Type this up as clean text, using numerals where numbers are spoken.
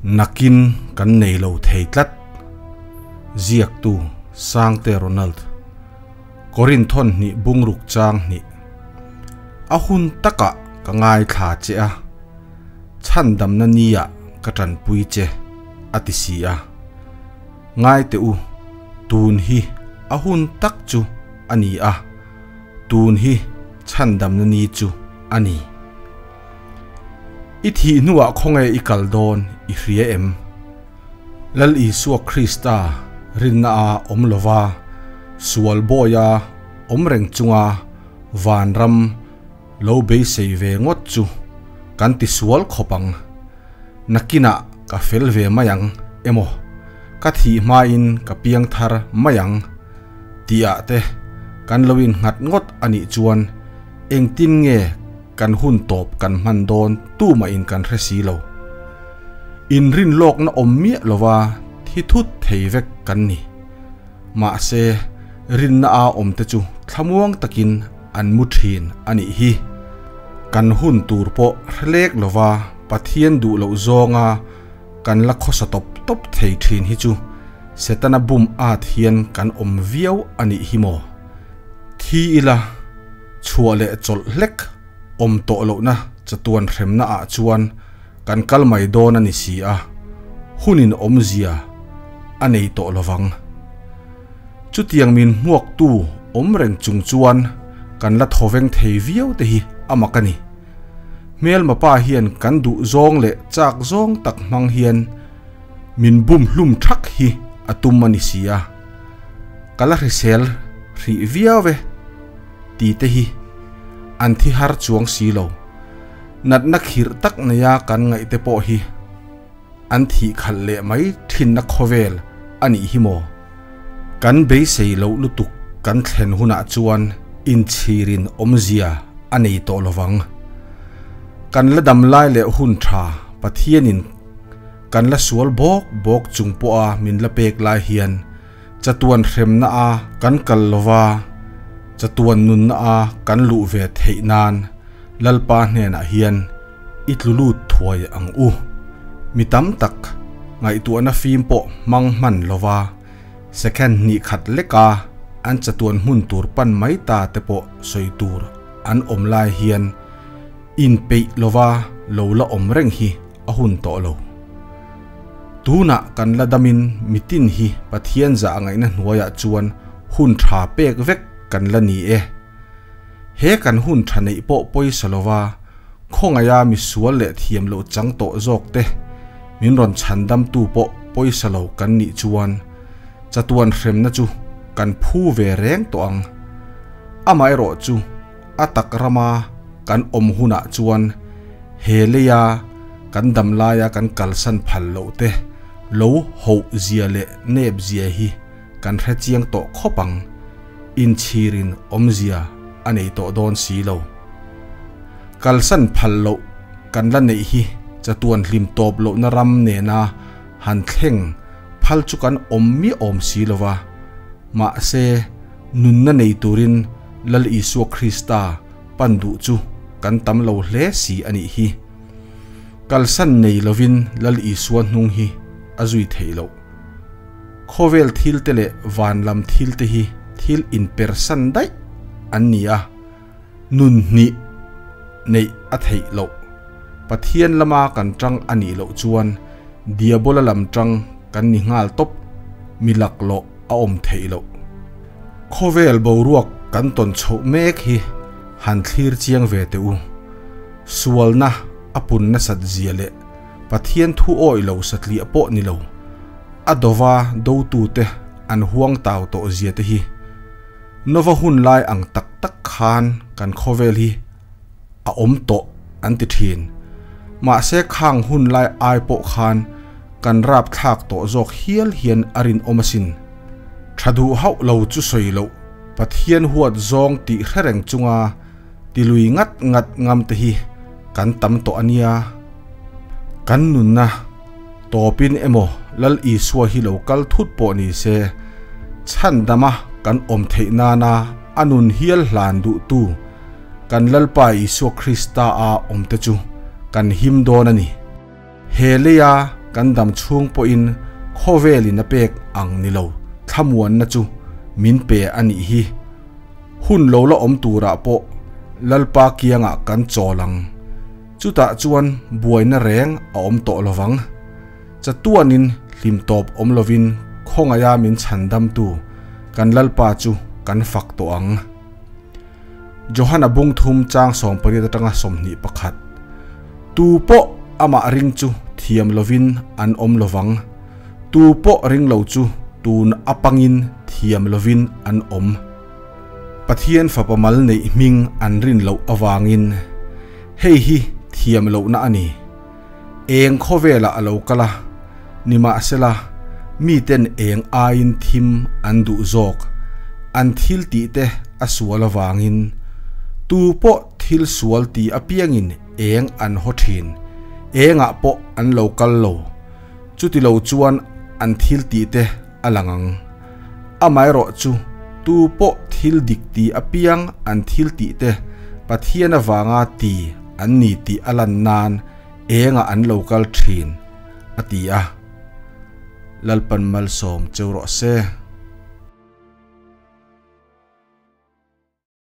Nakin kan nei lo thei tlat. Ziaktu, Sangte Ronald. Korinthon hnih bungruk chang hnih. A hun takah ka ngaithla che a, chhandamna niah ka tanpui che, a ti si a. Ngai teh u, tun hi a hun tak chu a ni a, tun hi chhandamna ni chu a ni. I thih hnuah khawnge i kal dawn i hria em? Lal Isua Krista rinna a awm lova, sual bawia awm reng chunga vanram lo beisei ve ngawt chu kan ti sual khawp ang. Nakinah ka fel ve mai ang emaw, ka thih hmain ka piang thar mai ang tihah te kan lo innghat ngawt a nih chuan engtin nge kan hun tawp kan hman dawn tumahin kan hre si lo. Inrinlawkna awm miah lova thi thut thei vek kan ni. Mahse, rinna a awmte chu thlamuang takin an mu thin a nih hi. Kan hun tur pawh hre lek lova Pathian duh loh zawnga kan la khawsa tawp tawp thei thin hi chu Setana bum at hian kan awm viau a nih hi maw? Thi ila chhuah leh chawlh hlek awm tawh lohna chatuan hremna ah chuan kan kal mai dawn a ni si a, hunin awmzia a nei tawh lovang. Chutiang min hmuaktu awm reng chung chuan kan la thawveng thei viau te hi a mak a ni. Hmelma pa hian kan duh zawng leh chak zawng tak hmang hian min bum hlum thak hi a tum a ni si a, ka la hrisel hrih viau e ti te hi an thi har chuang si lo. Natna khirh tak neia kan ngaih te pawh hi an thih khalh leh mai thinna khawvel a nih hi maw? Kan beisei loh lutuk kan thlen hunah chuan inchhirin awmzia a nei tawh lovang. Kan la dam lai leh hun tha Pathianin kan la sual bawk bawk chung pawha min la pek lai hian chatuan hremna a kan kal lova, chatuan nunna a kan luh ve theih nan Lalpa hnenah hian i tlu lut thuai ang u. Mi tam tak ngaihtuahna fim pawh hmang hman lova second hnih khat leka an chatuan hmun tur pan mai ta te pawh sawi tur an awm lai hian inpeih lova lo la awm reng hi a hun tawh lo. Tunah kan la damin mitin hi Pathian zah ngaihna hnuaiah chuan hun tha pek vek kan la ni e. He kan hun tha neih pawh pawisa lova khawngaiha misual leh thiam loh chang tawh zawk te min rawn chhandamtu pawh pawisa lo kan nih chuan chatuan hremna chu kan phu ve reng tawh ang. Amaherawh chu a tak rama kan awm hunah chuan he leia kan dam laia kan kalsan phal loh te lo hoh zia leh nep zia hi kan hre chiang tawh khawp ang, inchhirin awmzia a nei tawh dawn si lo. Kalsan phal loh kan la neih hi chatuan hlim tawp lohna ram nena han thleng phal chu kan awm miah awm si lo va, mahse nunna nei turin Lal Isua Krista pan duh chu kan tam lo hle si a nih hi. Kalsan nei lovin Lal Isua hnung hi a zui theih loh. Khawvel thil te leh van lam thil te hi thil inpersan daih an ni a, nun hnih neih a theih loh. Pathian lama kan tang a nih loh chuan Diabola lam tang kan ni nghal tawp, mi laklawh a awm theih loh. Khawvel boruak kan tawn chhoh mek hi han thlir chiang ve teh u. Sualna a pun nasat zia leh Pathian thu awih lo satliah pawh ni lo, a dova dotute an huang tau tawh zia te hi Nova hun lai ang tak tak khan kan khawvel hi a awm tawh an ti thin. Mahse khang hun lai ai pawh khan kan rapthlak tawh zawk hial hian a rinawm asin. Tha duh hauh lo chu sawi loh Pathian huat zawng tih hre reng chunga tilui ngat ngat ngam te hi kan tam tawh a nia. Kan nunna tawpin emaw Lal Isua hi lo kal thut pawh ni se, chhandama kan awm theih nana a nun hial hlan duhtu kan Lalpa Isua Krista a awmte chu kan him dawn a ni. He leia. kan dam chhung pawhin khawvelin a pek ang ni lo thlamuanna chu min pe a nih hi. Hun lo la awm turah pawh Lalpa kiangah kan chawl ang. Chutah chuan buaina reng a awm tawh lovang. Chatuanin hlim tawp awm lovin khawngaia min chhandamtu kan Lalpa chu kan fak tawh ang. Johana bung thum chang 18 atanga 21. Tu pawh amah ring chu thiam lovin an awm lovang, tu pawh ring lo chu tun apangin thiam lovin an awm. Pathian Fapa mal neih hming an rin loh avangin hei hi thiam lohna a ni. Eng khawvelah a lo kal a, nimahsela miten eng aiin thim an duh zawk, an thil tih te a sual avangin. Tu pawh thil sual ti apiangin eng an haw thin, engah pawh an lo kal lo, chuti lo chuan an thil tih te a lang ang. Amaherawh chu tu pawh thil dik ti apiang an thil tih te Pathian avanga ti an ni tih a lan nan engah an lo kal thin, a ti a. Lalpan malsawm cheu rawh se.